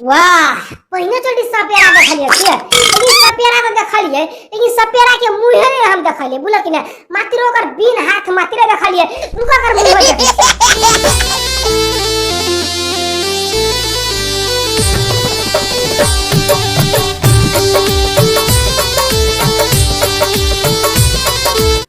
वाह, पहिने चोटी सपेरा देखलिए के, लेकिन सपेरा तो देखलिए, लेकिन सपेरा के मुंहे नहीं हम देखलिए, बुझल कि नहीं? मात्र ओकर बिन हाथ मात्र देखलिए, रुका कर मुंह देखलिए।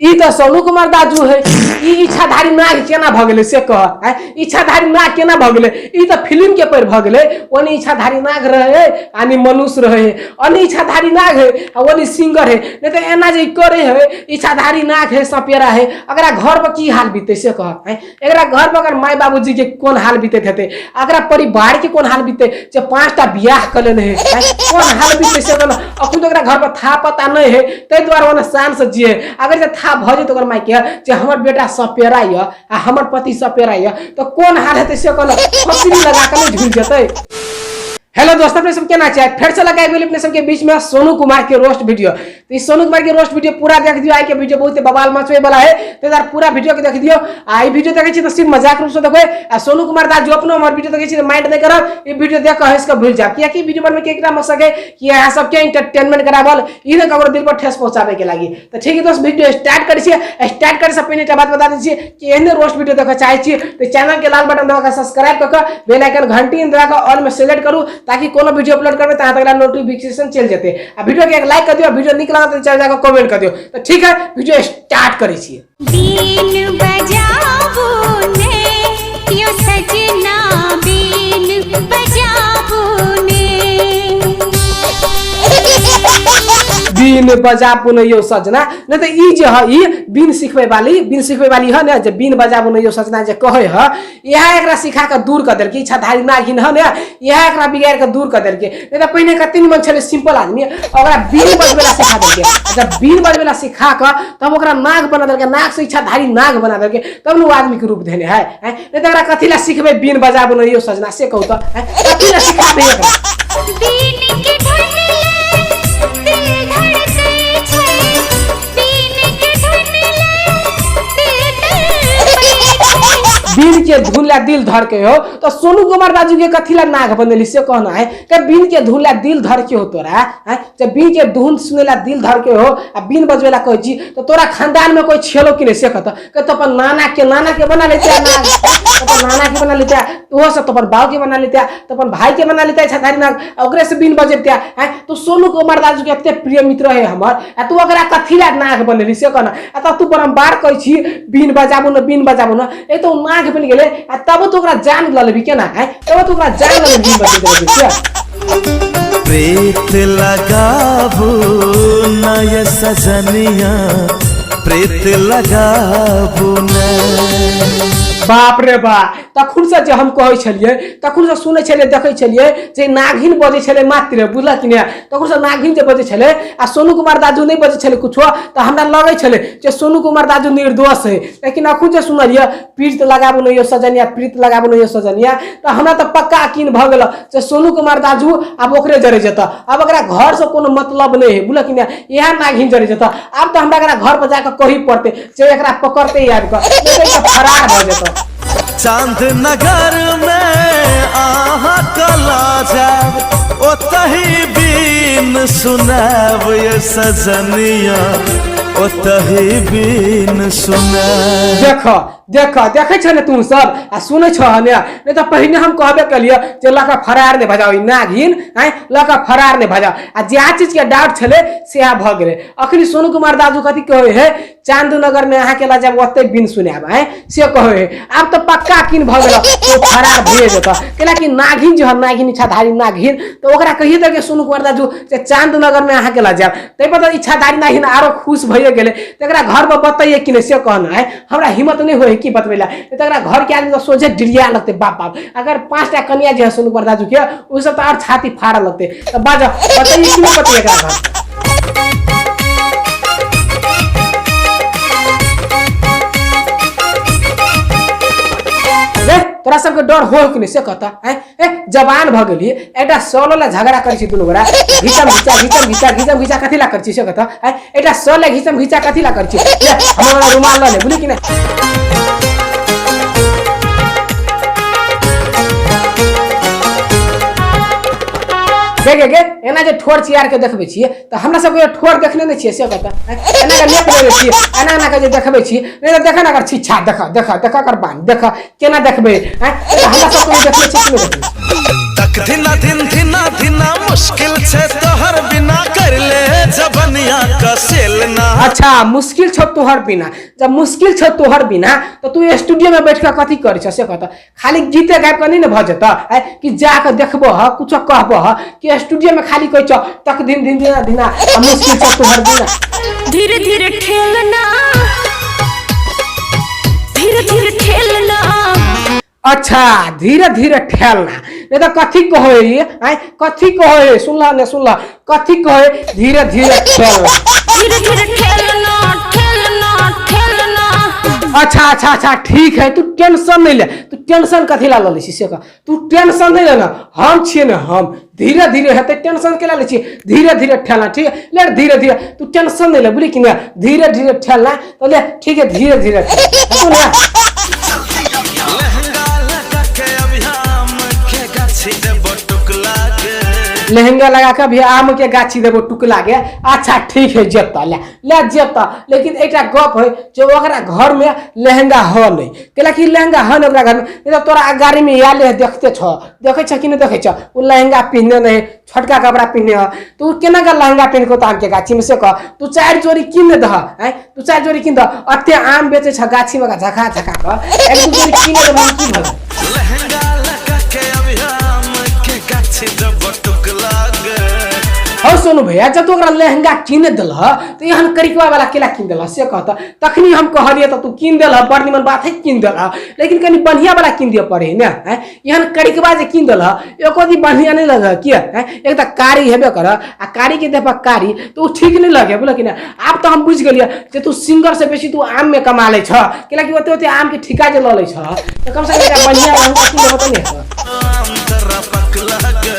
ई तऽ सोनू कुमार दाजू है, ई इच्छाधारी नाग केना भऽ गेलै से कह। आँय, इच्छाधारी नाग केना भऽ गेलै? ई तऽ फिल्म के पर भऽ गेलै। ओनी इच्छाधारी नाग रहे आनी मनुष्य रहे, ओनी इच्छाधारी नाग है आ ओनी सिंगर है। नहीं तऽ एना जे करे है, इच्छाधारी नाग है, सपेरा है, अगरा घर पर की हाल बीते से कह। आँय, एकरा घर पर अगर माय बाबूजी के कोन हाल बीतैत हेतै, अगरा परिवार के कोन हाल बीते जे 5टा बियाह कऽ लेने है, आँय, कोन हाल बीते से कह। अखन तऽ ओकरा घर पर था पता नहीं है, ताहि दुआरे ओना शान से जिए। अगर जे था भऽ जेतै ओकर माय के जे हमर बेटा सपेरा यऽ आ हमर पति सपेरा यऽ, तऽ कोन हाल हेतै से कह, फसरी लगा कऽ नहि झूल जेतै। हेलो दोस्त, अपने सब केना छै? फेर से लगा गेल अपने सबके बीच में सोनू कुमार के रोस्ट वीडियो। तो इस सोनू कुमार के रोस्ट वीडियो पूरा देख दियो। आई के वीडियो बहुत बवाल मचवे वाला है, तो यार पूरा वीडियो के देख दियो। आ ई वीडियो देखे छी तो सिर्फ मजाक रूप से देखो। आ सोनू कुमार दा जो अपनो हमर वीडियो देखे छी तो माइंड नहीं करब, ई वीडियो देख के हंस के भूल जाब, कियाकि वीडियो बनबे के एकरा मकसद है कि यहाँ सबके एंटरटेनमेंट कराबल, ई ने ककरो दिल पर ठेस पहुंचाबे के लागी। तो ठीक है दोस्त, वीडियो स्टार्ट करै छी। स्टार्ट करे से पहिने एकटा बात बता दै छी कि एहने रोस्ट वीडियो देखऽ चाहै छी तो चैनल के लाल बटन दबा के सब्सक्राइब कऽ के बेल आइकन घंटी दबा के ऑल में सेलेक्ट करू, ताकि कोनो वीडियो अपलोड करबै तऽ अहाँ तक नोटिफिकेशन चलि जेतै। आ वीडियो के एक लाइक कर दियौ, वीडियो नीक लागल तऽ चैनल जाके कमेंट कर दियौ। तो ठीक है, वीडियो स्टार्ट करै छी। बीन बजाबू ने यो सजना, बीन बजाबू ने। बीन बजाबू ने यो सजना, नहीं तो ई जे है ई बीन सिखबै वाली, बीन सिखबै वाली है ने, जे बीन बजाबू ने यो सजना जे कहै है, इएह एकरा सिखा के दूर कऽ देलकै। इच्छाधारी नागिन है ने, इएह एकरा बिगाड़ि के दूर कऽ देलकै। नहीं तऽ पहिने कते निमन छलै सिंपल आदमी, ओकरा बीन बजबै ला सिखा देलकै। जब बीन बजबै ला सिखा कऽ तब ओकरा नाग बना देलकै, नाग से इच्छाधारी नाग बना देलकै, तब ने ओ आदमी के रूप धेने है। आँय, नहीं तऽ एकरा कथी ला सिखबै बीन बजाबू ने यो सजना से कहू तऽ, आँय, कथी ला सिखाबै एकरा? बीन के धुन ले दिल धड़कै छै, बीन के धुन ले दिल तड़पै छै। बीन के धुन ला दिल धड़के हो तो सोनू कुमार राजू के कथी ला नाग बनेली से कहना है कि बीन के धुन ला दिल धड़के हो तोरा, है जब बीन के धुन सुने ला दिल धड़के हो आ बीन बजबे ला कहै छी तो तोरा खानदान में कोई छेलो कि नहीं से कहता कि तो अपन नाना के बना लेते है नाग, तो अपन नाना के बना लेते है, ओहो से तो अपन बाप के बना लेते है, तो अपन भाई के बना लेते है छतारी नाग, आ ओकरे से बीन बजेते है। तो सोनू कुमार राजू के एते प्रिय मित्र है हमर, आ तू ओकरा कथी ला नाग बनेली से कहना। आ तब तू बारम्बार कहै छी बीन बजाबू न, बीन बजाबू न, ए तो नाग बनि गेलै, आ तब तू ओकरा जान लऽ लेबही केना, है तब तू ओकरा जान लऽ लेबही बीन बजेबही से। प्रीत लगाबू न ये सजनिया, प्रीत लगाबू न। बाप रे बा, तखन से जे हम कहै छलियै, तखन से सुनै छलियै, देखै छलियै जे नागिन बजै छलै मात्र, बुझलक कि नहि? तखन से नागिन जे बजै छलै आ सोनू कुमार दाजू नहि बजै छलै कुछो, तऽ हमरा लगै छलै जे सोनू कुमार दाजू निर्दोष है। लेकिन अखन जे सुनलियै प्रीत लगाबू नहि यौ सजनिया, प्रीत लगाबू नहि यौ सजनिया, तऽ हमरा तऽ पक्का यकीन भऽ गेल जे सोनू कुमार दाजू आब ओकरे जरै जेतऽ, आब ओकरा घरसँ कोनो मतलब नहि है, बुझलक कि नहि? इएह नागिन जरै जेतऽ। आब तऽ हमरा एकरा घर पर जाकऽ कही पड़तै जे एकरा पकड़तै आबि कऽ, नहि तऽ ई तऽ फरार भऽ जेतऽ। चांद नगर में अहाँ कला जायब, ओतही बीन सुनायब ये सजनिया, ओतही बीन सुनायब। देख देख देखै छ ने तू सब आ सुनै छ ने, नहीं तऽ पहिने हम कहबे केलियै जे लऽ कऽ फरार नहि भऽ जाओ ई नागिन, आँय लऽ कऽ फरार नहि भऽ जाओ। आ जे चीज के डाउट छलै सएह भऽ गेलै। अखनी सोनू कुमार दाजू कथी कहै है, चांदनगर में अहाँ के ला जाब ओतै बीन सुनायब, आँय से कहै है। आब तऽ पक्का किन भऽ गेल ओ फरार भए जेतऽ, कैलाकि नागिन जे है, नागिन इच्छाधारी नागिन, तऽ ओकरा कहिए देलकै सोनू कुमार दाजू जे चांदनगर में अहाँ के ला जाब, ताहि पर तऽ इच्छाधारी नागिन आरो खुश भइए गेलै। तऽ एकरा घर पर बतैयै कि नहि से कहना है, हमरा हिम्मत नहि होइ कि बतबै ला, तऽ एकरा घर के आदमी तऽ सोझे डिरिया लगतै। बाप बाप, अगर 5टा कनिया जे है सोनू कुमार दाजू के, ओ सब तऽ आर छाती फाड़ऽ लगतै। तऽ बाजऽ बतैयै कि नहि बतैयै एकरा घर? रे तोरा सबके डर हो कि नहि से कहता, आँय? ए जवान भऽ गेली, एकटा सौलो ला झगड़ा करै छी दुनू गोरा, घिचम घिचा घिचम घिचा घिचम घिचा कथी ला करै छी से कहता, आँय? एकटा सौ ला घिचम घिचा कथी ला करै छी? ले हमर वाला रुमाल लऽ ले, बुझली कि नहि? गे गे गे एना जे ठोर चियार के देखबै छियै तऽ हमरा सबके ठोर देखने नहि छियै से कहता एना के लेप लेने छियै, एना एना के जे देखबै छियै, नहि तऽ देख ने अगर छिच्छा, देख देख देख कर बान देख केना देखबै। हमरा सबके देखने छियै कि नहि देखने? तक धिना धिन धिना धिना मुश्किल छे तोहर बिना, कर ले जबनिया कसेल ना। अच्छा मुश्किल छौ तोहर बिना, जब मुश्किल छौ तोहर बिना तो तू स्टूडियो में बैठ के कथी करै छ से कहता? खाली गीते गाबि कऽ नहि ने भऽ जेतऽ कि जाकऽ देखबो ह, कुछो कहबो ह, कि स्टूडियो में खाली कहै छौ तक दिन दिन दिना दिना आ मुश्किल छौ तोहर बिना। धीरे धीरे ठेलना, धीरे धीरे ठेलना। अच्छा धीरे धीरे ठेलना, नहीं तो कथी कहे आय, कथी कहे? सुनला ने सुनला कथी कहे? धीरे धीरे ठेलना, धीरे धीरे ठेलना ठेलना ठेलना। अच्छा अच्छा अच्छा ठीक है, तू टेंशन नहीं ले, तू टेंशन कथी ला लै छी से कह? तू टेंशन नहीं लेना, हम छियै ने, हम धीरे धीरे हेतै, टेंशन केला लै छियै? धीरे धीरे ठेलना, ठीक है, ले धीरे धीरे, तू टेंशन नहीं ले, बुझली कि नहीं? धीरे धीरे ठेलना तो ले ठीक है, धीरे धीरे तू ना। लहंगा लगा के अभी आम के गाछी देबो टुकला के। लहंगा लगा के अभी आम के गाछी देबो टुकला के। अच्छा ठीक है, जेता ले ले जेता, लेकिन एकटा गप है जे ओकरा घर में लहंगा ह नहीं, कैला कि लहंगा ह नहीं ओकरा घर में, नहीं तो तोरा गाड़ी में आयल है, देखते छ, देखै छ कि नहीं देखै छ? ओ लहंगा पिन्हने नहीं, छोटका कपड़ा पिन्हने ह, तो उ केना के लहंगा पिन्ह के आम के गाछी में से कह? तू 4 जोड़ी किन दह, आँय, तू 4 जोड़ी किन दह, अते आम बेचै छ गाछी में झका झका क, 1-2 जोड़ी किन देबह की भला? लहंगा लगा के अभी आम के गाछी देबो टुकला के। हौ सोनू भैया, जब तू ओकरा लहंगा किन देलह तो एहन करिकवा वाला केला किन देलह से कहता? तखनी हम कहलिए तो तू किन देलह, बड़ निमन बात है किन देलह, लेकिन कनी बढ़िया वाला किन दिअ पड़े ने। एहन करिकवा जे किन देलह एको दिन बढ़िया नहीं लगे, किया? एक तऽ कारी हेबे कर आ कारी के देह पर कारी तो उ ठीक नहीं लगे, बोले कि ना? आब तो हम बुझि गेलिए जे तू सिंगर से बेसी तू आम में कमा लै छ, कैला कि ओते ओते आम के ठिका जे लऽ लै छ तऽ कम से कम एकटा बढ़िया लहंगा किन देबह तऽ नहि हेतौ। आम तोरा पकला के।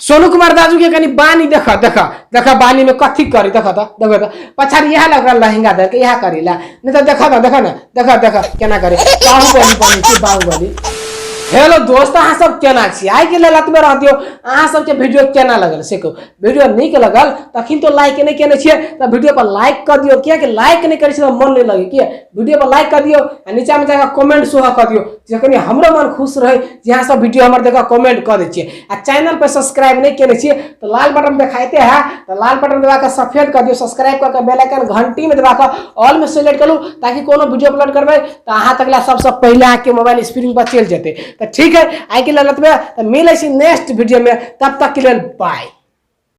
सोनू कुमार दाजू के कनी बानी देख देख देख, बानी में कथी करी देख त, देख त पछाड़ी इएह लग लहंगा धर के इएह करी ला, नहीं तो देख त, देख न, देख देख केना करे बाहुबली बनी छी बाहुबली। हेलो दोस्त, अहाँ सब केना छी? आइ के लेल एतबे रह दियौ। अहाँ सबके वीडियो केना लगल से कहू। वीडियो नीक लगल तखन तो लाइक नहीं केने छियै तऽ वीडियो पर लाइक कऽ दियौ, कियाकि लाइक नहीं करै छियै तऽ मन नहीं लगे, किया? वीडियो पर लाइक कऽ दियौ आ नीचा में जाकऽ कमेंट सेहो कऽ दियौ, जे कनि हमरो मन खुश रहै जे अहाँ सब वीडियो हमर देखऽ कमेंट कऽ दै छियै। आ चैनल पर सब्सक्राइब नहीं केने छियै तऽ लाल बटन देखाइते है तऽ लाल बटन दबा कऽ सफेद कऽ दियौ, सब्सक्राइब कऽ कऽ बेल आइकन घंटी में दबा कऽ ऑल में सेलेक्ट करू, ताकि कोनो वीडियो अपलोड करबै तऽ अहाँ तक ला सबसँ पहिले अहाँके मोबाइल स्क्रीन पर चलि जेतै। तऽ ठीक है, आइ के लेल एतबे, तऽ मिलै छी नेक्स्ट वीडियो में, तब तक के लेल बाय।